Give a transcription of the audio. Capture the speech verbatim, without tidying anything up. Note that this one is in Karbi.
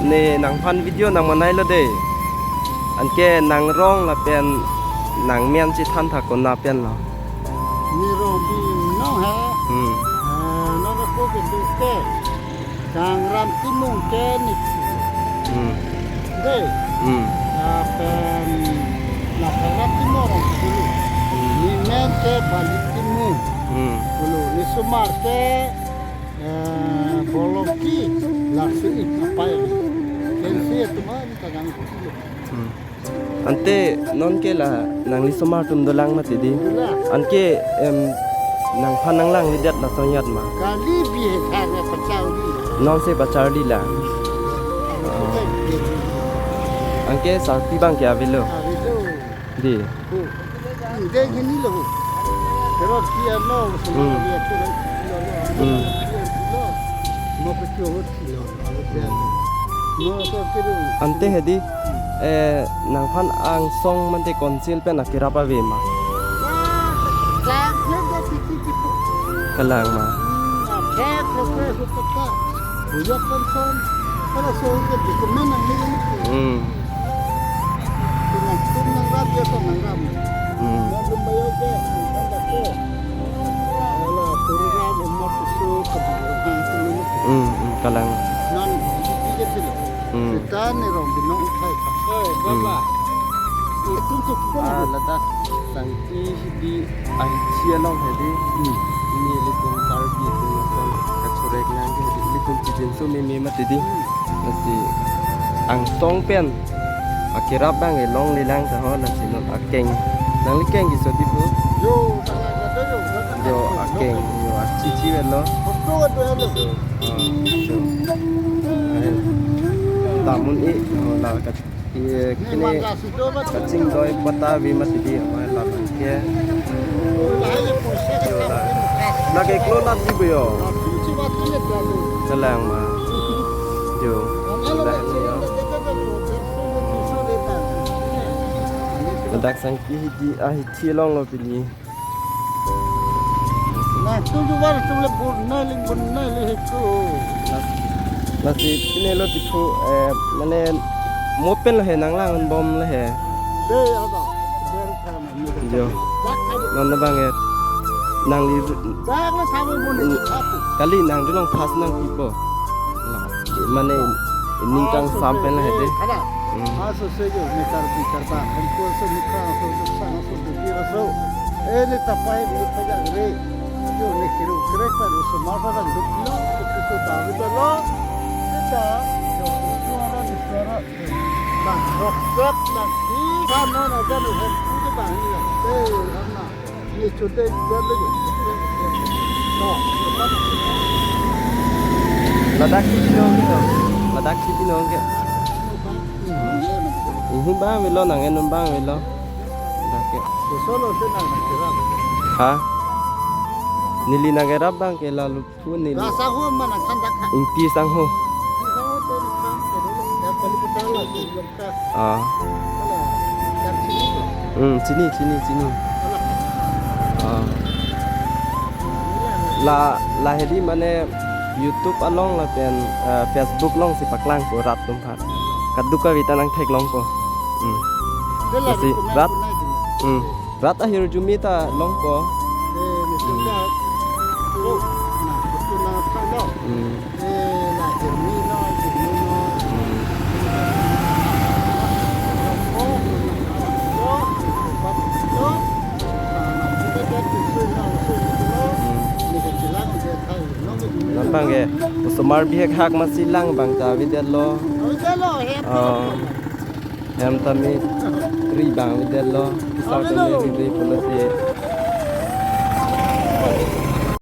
Ne nangphan video nangmanailo de. Anke nangrong lapen nangmen chethan tha konat pen lo. Ne rong binong he. Hmm. Eh, non ko ke ke. Kangram Timung ke ne. Hmm. De. Hmm. Lapen la Kangram Timung rong dulu. Hmm. Ne men ke Bali Timung. Hmm. Dulu ne somar ke, eh, Boloki, lasi ik apai. Ken si teman kadang dulu. Hmm. Ante non ke la nangli somar atum dolang mati di. Dolang. Anke, em, nangphan nanglangledet lason ajat ma? Kali bihek hanya pacharli. Non si pacharli la. Ante sarpi abang ke avelo. Avelo. Di. Hu. Hu, de hini lo. Pero dia no, semua Hmm. dia tu lo. Hmm. Lo. Mau ke tu. Ante hedi, eh, nangphan angsong mante council pen akerap ave ma? Kalang ma. Hmm. Hmm. Hmm, hmm, kalang. Non, ike silo. Hmm. Seta ne rong binong uthai ka. Oi, Hmm. Baba. Itum tu kita Ah, ni. Ladak Sangki Hidi ahithi along hedi. Hmm. Nelitum Karbi atum lason kachorek nang hedi. Nelitum chijinso meme mati di. Hmm. Lasi angsong pen akerap abang ke longlelang ta ho, lasi non akeng. Nangli keng keso di pu? Yo, tala ka do yo, tala ka Yo, do. Akeng, yo, achichi avelo. Foto ka do avelo. So, ah, so. Ahem. Tamun i, oh, la kat, ye, Ni kene, mangga si do ba. Kachingdoi pata ave mati di, ama la ke. Yo, la. La ke klo nat di bu yo. Kalang ma. Yo. La ni yo. Ladak Sangki Hidi ahithi along lo pini. Nah, tu juga tu le bun nai ling bun nai le itu. Lasi pini lo tipu, eh, mane mo pen lo he nanglang bom lo he. De ada. Ber karena ni. Yo. Dak ada. Non abang ya. Nangli Dak le tamu bun ni Hmm. Satu. Kali nangli long pas nangpipo. Nah, mane ningkang Ah, sampai lah so hedi. Ada. Hmm. Ah, so se jo, ne Karbi Karba, kan ko so ne kra, so so sang, so so kira, so. Eh, ne tapai, ne pajak re. Jo, ne kiru krek pa, so masa kan duk lo, so so tahu ta lo. Kita, jo, suara, suara. Bang, rok, rok, bang. Ih, kan, no, no, kan, no, kan, itu bang, iya. Eh, kan, no. Ni chute jam lagi. No, tepat. Ladak si pinong ke, no? Ladak si pinong ke? Ihu abang avelo, nang-en abang avelo. Ladak ke. Solo se nang nang kerap. Ha? Neli nang kerap abang ke lalu pu neli. Rasa hu mana kandak ha. Ingti sangho. Ingti sangho tu kan, tu ya kali pertama tu. Ah. Ala, kan sini tu. Hmm, sini, sini, sini. Ala. Ah. La, la hedi mane YouTube along lapen, eh, Facebook along si paklangpo rat atum aphan. Kadokave ta nangtheklongpo. Hmm. Bela Lasi ni kumai rat. Kumai dulu. Hmm. Rat ahirjume ta longpo. Eh, ni Hmm. sudah. Oh, nah, betul nah, kalau. Hmm. Nangpang ke, osomar bihek hak masi lang abang ta avedetlo. Oh. Hem tame ri abang avedetlo, kisar tame ri ri pulote.